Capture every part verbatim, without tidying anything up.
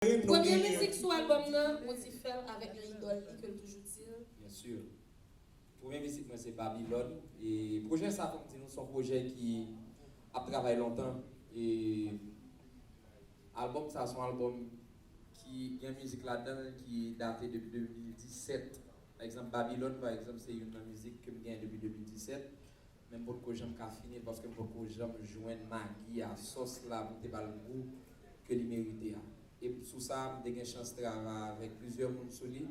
Premye mizik sou albòm nan, Motif fè l avèk yon idòl li ke l toujou di l. Byen si. Premye mizik mwen se Babilòn. E pwojè sa, fò m di nou, se yon pwojè ki ap travay lontan. E albòm sa se yon albòm ki gen mizik ladan l ki date depi de mil disèt. Pa egzanp, Babilòn, pa egzanp, se youn nan mizik ke m gen depi de mil disèt. Men m potko janm ka fini l paske m potko janm jwenn magi a, sòs la pou m te ba l gou ke li merite a. E sou sa, m te gen chans travay avèk plizyè moun sou li,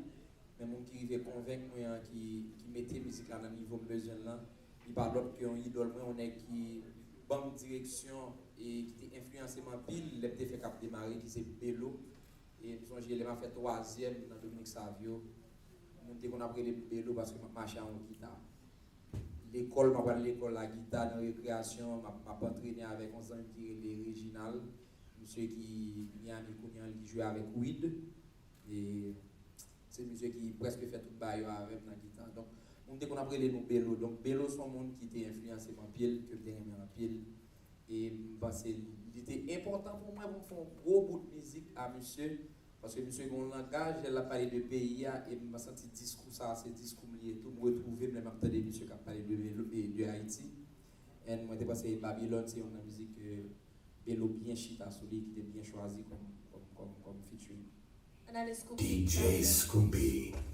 men moun ki rive konvenk mwen an, ki, ki mete mizik la nan nivo m bezwen l lan, li pa lòt ke yon idòl mwen, yon nèg ki ban m direksyon e ki te enfliyanse m anpil lè m te fèk ap demare, ki se Belo. E m sonje lè m ap fè twazyèm nan Dominique Savio, moun te konn ap rele m Belo paske m ap mache ak yon gita. Lekòl, m ap al lekòl ak gita nan rekreyasyon, m ap, m ap antrene avèk yon zanmi ki rele Reginald, misye ki Miami kounye a, li ki jwe avèk Wid. E se misye ki prèske fè tout bagay yo avè m nan gita. Donk, moun te konn ap rele nou Belo. Donk, Belo se yon moun ki te enfliyanse m anpil, ke m te renmen anpil. E m panse li te enpòtan pou mwen pou m fè yon gwo bout mizik a misye. Paske misye gen yon langaj, lè l ap pale de peyi a, e m santi diskou sa, se diskou m li ye tou. M retwouve m lè m ap tande misye k ap pale de Belo, e de Ayiti. And mwen te panse Babilòn se youn nan mizik ke Belo byen chita sou li, ki te byen chwazi kòm, kòm, kòm, kòm featuring. Ann ale Scoopy. D J Scoopy.